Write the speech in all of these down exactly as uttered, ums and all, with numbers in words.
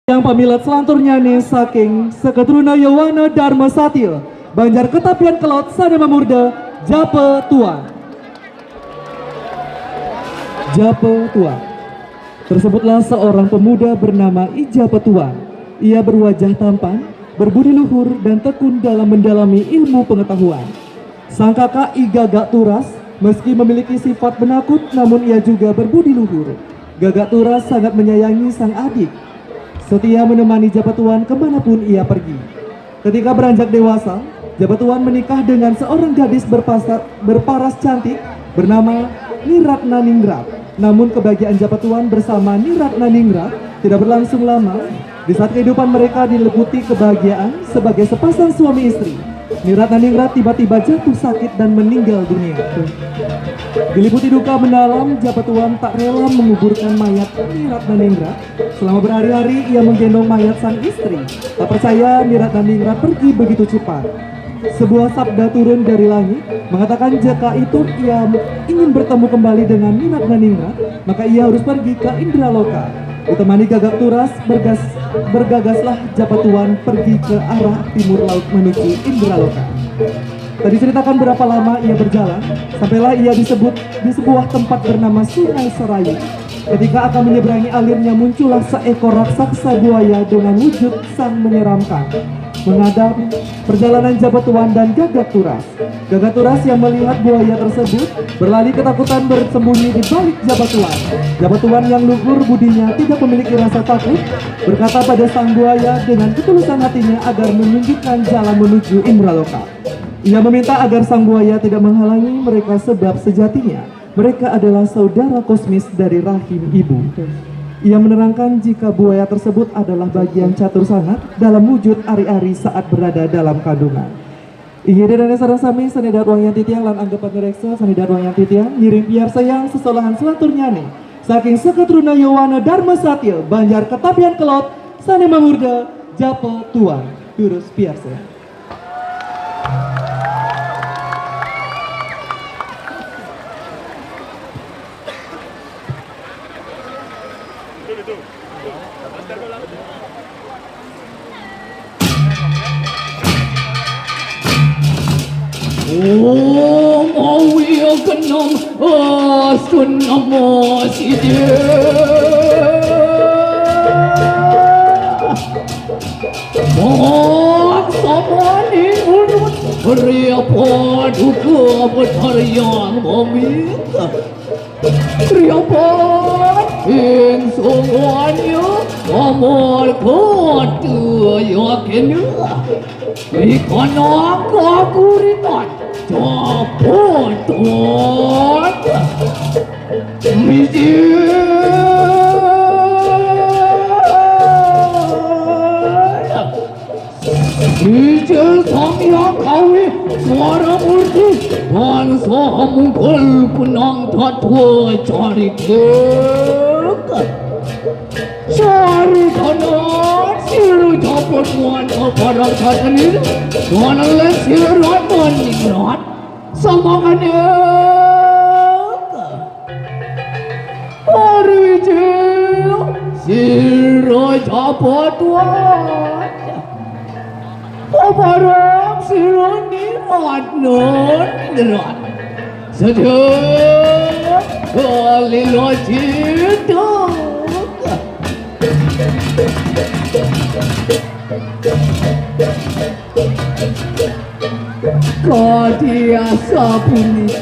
Yang pamilet selanturnya nih saking Seketruna Yowana Dharma Satya, Banjar Ketapian Kelot, Sadema Murda, Jape Tuan. Jape Tuan. Tersebutlah seorang pemuda bernama I Jape Tuan. Ia berwajah tampan, berbudi luhur, dan tekun dalam mendalami ilmu pengetahuan. Sang kakak I Gagak Turas, meski memiliki sifat penakut, namun ia juga berbudi luhur. Gagak Turas sangat menyayangi sang adik. Setia menemani Jape Tuan kemanapun ia pergi. Ketika beranjak dewasa, Jape Tuan menikah dengan seorang gadis berpasa- berparas cantik bernama Niratna Ningrat. Namun, kebahagiaan Jape Tuan bersama Niratna Ningrat tidak berlangsung lama. Di saat kehidupan mereka diliputi kebahagiaan sebagai sepasang suami istri, Niratna Ningrat tiba-tiba jatuh sakit dan meninggal dunia. Diliputi duka mendalam, Jape Tuan tak rela menguburkan mayat Niratna Ningrat. Selama berhari-hari ia menggendong mayat sang istri. Tak percaya, Niratna Ningrat pergi begitu cepat. Sebuah sabda turun dari langit mengatakan jika itu ia ingin bertemu kembali dengan Niratna Ningrat, maka ia harus pergi ke Indraloka. Ditemani Gagak Turas, bergas, bergagaslah Jape Tuan pergi ke arah timur laut menuju Indraloka. Tak diceritakan berapa lama ia berjalan, sampailah ia disebut di sebuah tempat bernama Sungai Serayu. Ketika akan menyeberangi alirnya, muncullah seekor raksasa buaya dengan wujud sang menyeramkan, menghadang perjalanan Jape Tuan dan Gagak Turas. Gagak Turas yang melihat buaya tersebut berlari ketakutan bersembunyi di balik Jape Tuan. Jape Tuan yang luhur budinya tidak memiliki rasa takut, berkata pada sang buaya dengan ketulusan hatinya agar menunjukkan jalan menuju Indraloka. Ia meminta agar sang buaya tidak menghalangi mereka sebab sejatinya mereka adalah saudara kosmis dari rahim ibu. Ia menerangkan jika buaya tersebut adalah bagian catur sangat dalam wujud ari-ari saat berada dalam kandungan. Inggih, ida dané sareng sami, sanida wanggian titiang lan anggapan reksa, sanida wanggian titiang, ngiring piarsa yang sesolahan selanturnya nih. Saking Seketruna Yowana Dharma Satya, Banjar Ketapian Kelot, Sadema Murda, Jape Tuan. Durus piarsa. Om Awi Genang Asun Namo Sidi. Mongok samani ulun Ria Paduka Betarian Mamit. Ria Pat ing sungguhnya Amar Kota Yakina. Ikanang kaguritan Jape Tuan. Mijil. Mijil Sang Hyang Kawi Suara Murti. Bangsa Munggul Kunang Tatwa Caritik. Cari kanan siru caput muan kepada katenin. Tuan les siru maningrat. Sama kanan. Hari Wijil, sira Jape Tuan. Paparang sira nimat nun rat. Sedek kalila cita. Kadiasa puniki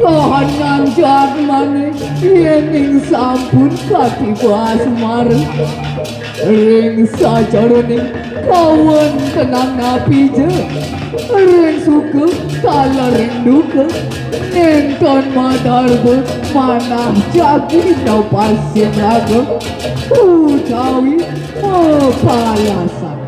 kahanan jadmane yening sampun katiba asmara ring sajeroning kawentenan napija ring suka kala ring duka, nenten madarba manah jagi nepasin raga utawi mapalasan.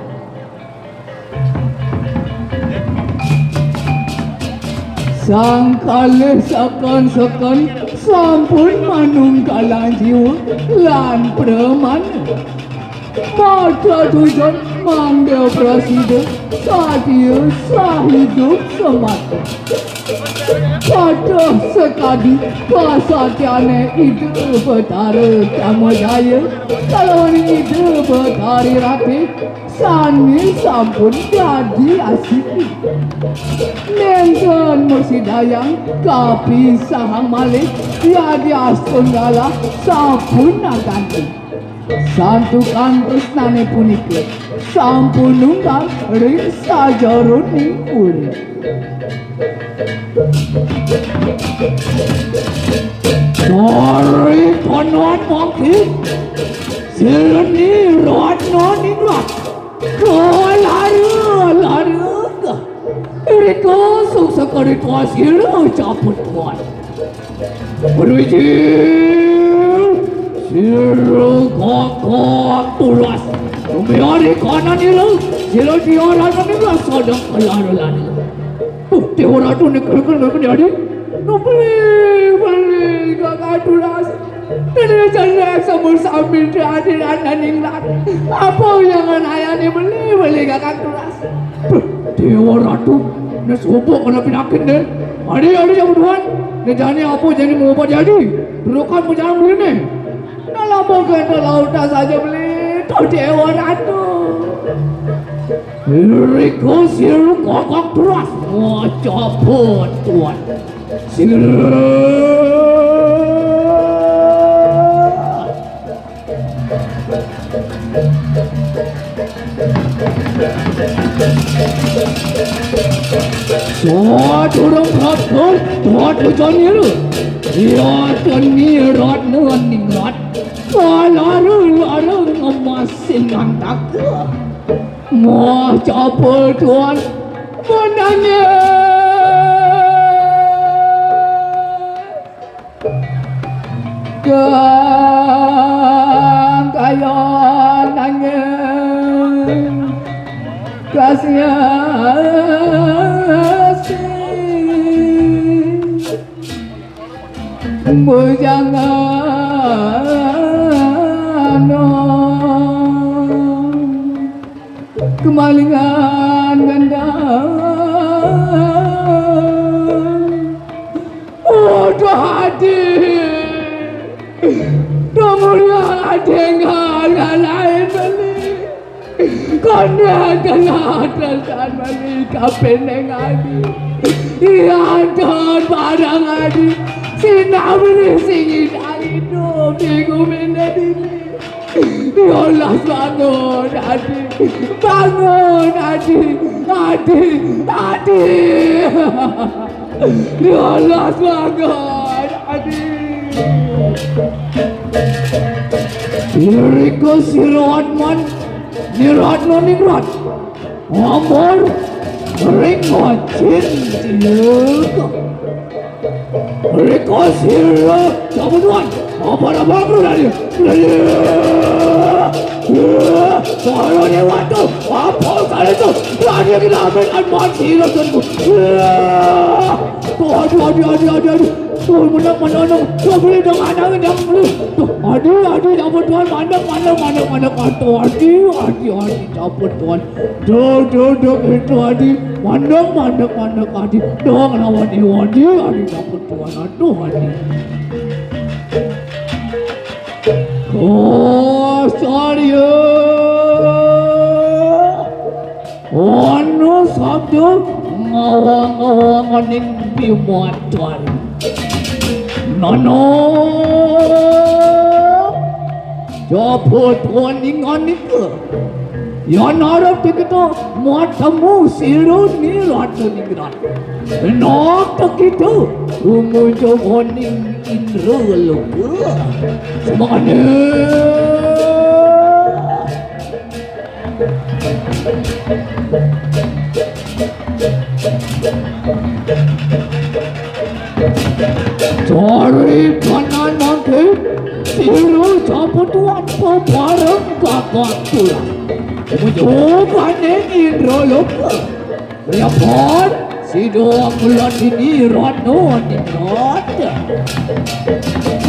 Sang kalih seken-seken sampun manunggalang jiwa lan pramana. Maka tujon Mangda prasida sadia sahidup semati. Patuh sakadi kasatiané Ida Betara Kamajaya kalawan Ida Betari Ratih sané sampun dadi asiki. Nénten mrasidayang kapisahang malih, Yadi Astunggalah sampun naganti. Santukan tresnané punika sampun nunggal ring sajeroning puri. Sari panuan mangkin, sira Ni Ratna Ningrat. Lara, lara. Irika suksa karituan sira caput kuat. Berwiji, sira gagak turas. Tumian ikanan ira, sira tiaran mani rasa dan kelar-lar. Tuh, Dewa Ratu ni kerken-kerken jadi. Nubli, beli, gagak turas. Dene jane sumur sambil dihadiran Ningrat. Apa yang anayane beli, beli gagak turas? Dewa Ratu, né sobo kena pinakit né. Adi, adi, jamu Tuhan. Né jani apa jani mau apa jadi? Dudukan mau jangan beli né. Dalam moga laut saja beli. Tuh Dewa Ratu. Riko siru kokok terus. Wah, cabut Tuhan. Siru. Sadurung prapta tuat hujan niru. Iya teni rat nuan ningrat. Walaru-laru ngemasin ngantak. Moh capul tuan menangis. Kang kaya nanging kasiasi bujangana. Kemalingan gandang. Uduh adi. Dong uliang adi ngalalain beli. Kone adi ngatasan beli kapeneng adi. Iya don barang adi. Sinau beli singit adi dong di gumine dini. Yolas bangun, Adi. Bangun, Adi. Adi, Adi. Yolas bangun, Adi. Irika siruan man, nirat no ningrat. Amor ring wajin tiga. Riko sira jamunuan. Apa-apa aku lari. Lari. Para dewata, apa kali itu? Lari kita ambil anman sira tunggu. Aduh, aduh, aduh, aduh, aduh. Tuh, menang, menang, menang. Tuh, beli dong, anak, anak, beli. Tuh, aduh, aduh, ya ampun, Tuhan, mandek, mandek, mandek, mandek. Aduh, aduh, aduh, aduh, ya ampun, Tuhan. Duh, duh, duh, itu adi. Mandek, mandek, mandek adi. Duh, ngelawan iwadi, adi dapet tuan, aduh, adi. Oh, sorry. Ono sabda ngawang-ngawang ning bimadan. Nono. Jaba tuan ning anika. Yan arep diketa matemu sira ni Ratu Ningrat. Nok tekita tumuju moning Indra Loka. Semangane. Cari kanan mangke, sira saputuan pebareng kakak tulang. Ujungane Indra Loka. Riapon, sida ngelatini Rana Ningrat.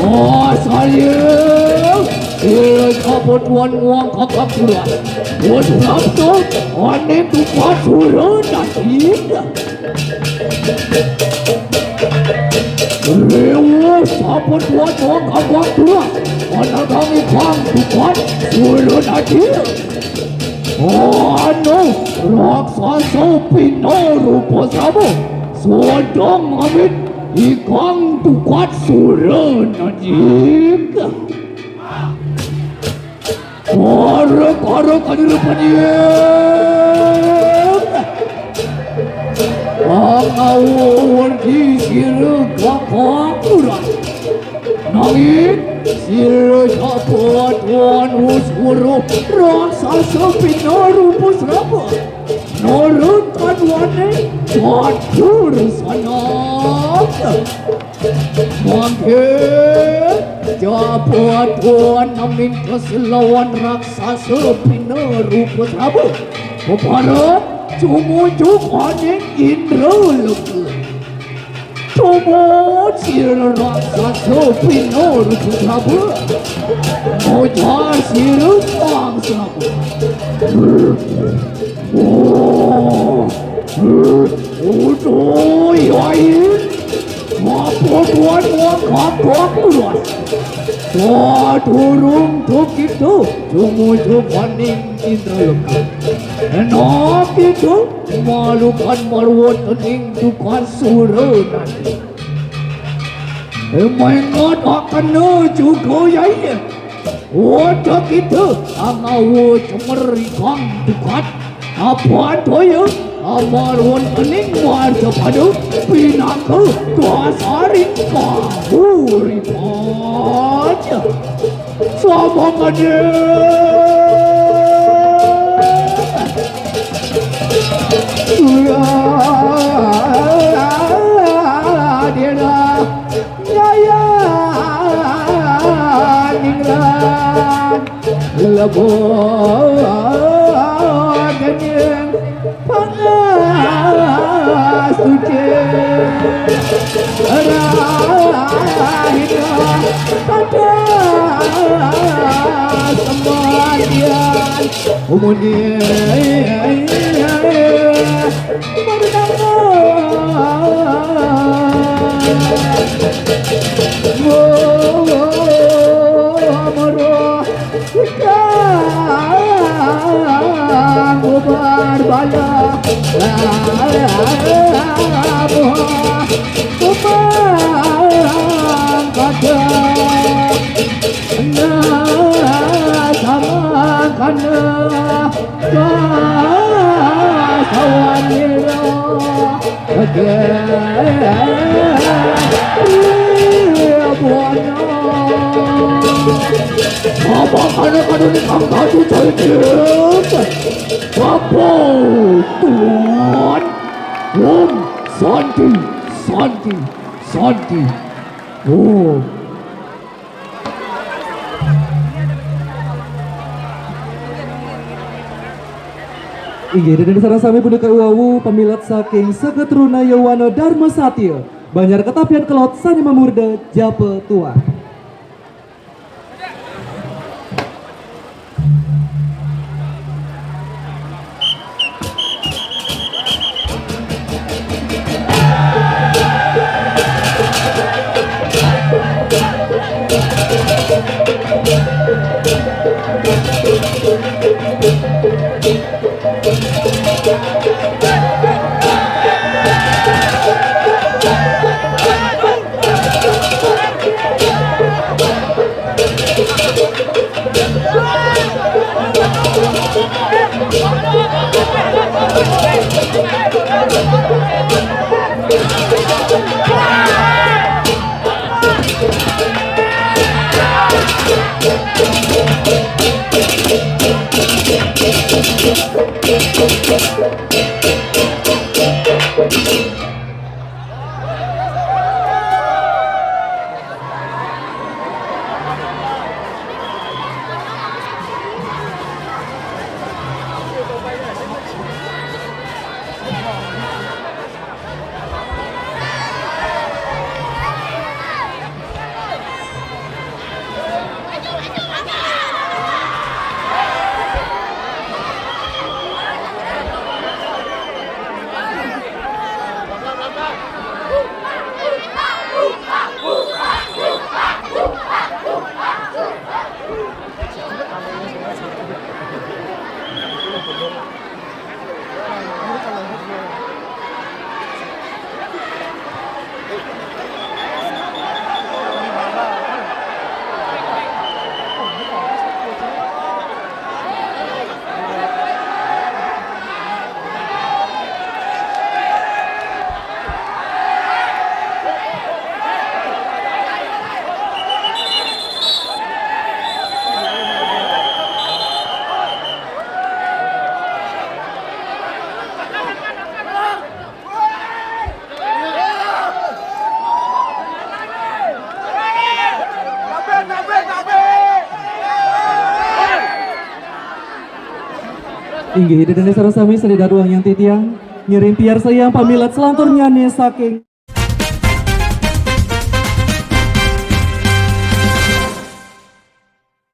Oh, saya. Ira saputuan muang kakang pura. Wus prapta aning dukat sura nadinda. Ira saputuan muang kakang pura. Anadang ikang dukat sura nadinda. Anu raksasa pinarupa srama. Sadang amit ikang dukat sura nadinda. Para, para kadirepaning. Pangawa werdi sira kakang pura. Nanging sira saputuan wus weruh raksasa pinarupa srama. Nurut kaduane catur sanak. Mangke saputuan mintes lawan raksasa pinarupa srama. Peparan tumuju aning indra loka. Tumut sira raksasa pinarupa srama. Mojar sira pang srama. Oh, utuh yai. Apa tuan muang kakang luas? Sadurung to kita tumuju aning indra loka. Enak kita malukan marwataning dukan sura nadi. Mengot akena juga yai. Wada kita angawa cemer ikang dukat. Apa toya amar wontening martapada pinaka dasaring kahuripan. Samangane. Dira. Jaya ningrat lebo dening pangasuci. Rahina pada semadian umune. Sawanira. Apa kana kana ni kang kadu caitik. Bapa Tuhan. Om Santi, Santi, Santi. Om. Inggih, ida dané sareng sami punika wau pamilet saking Seketruna Yowana Dharma Satya, Banjar Ketapian Kelod sané mamurda japa tuah. Inggih, ida dané sareng sami, sané daduang yang titiang ngiring piarsayang pamilet selanturnya né saking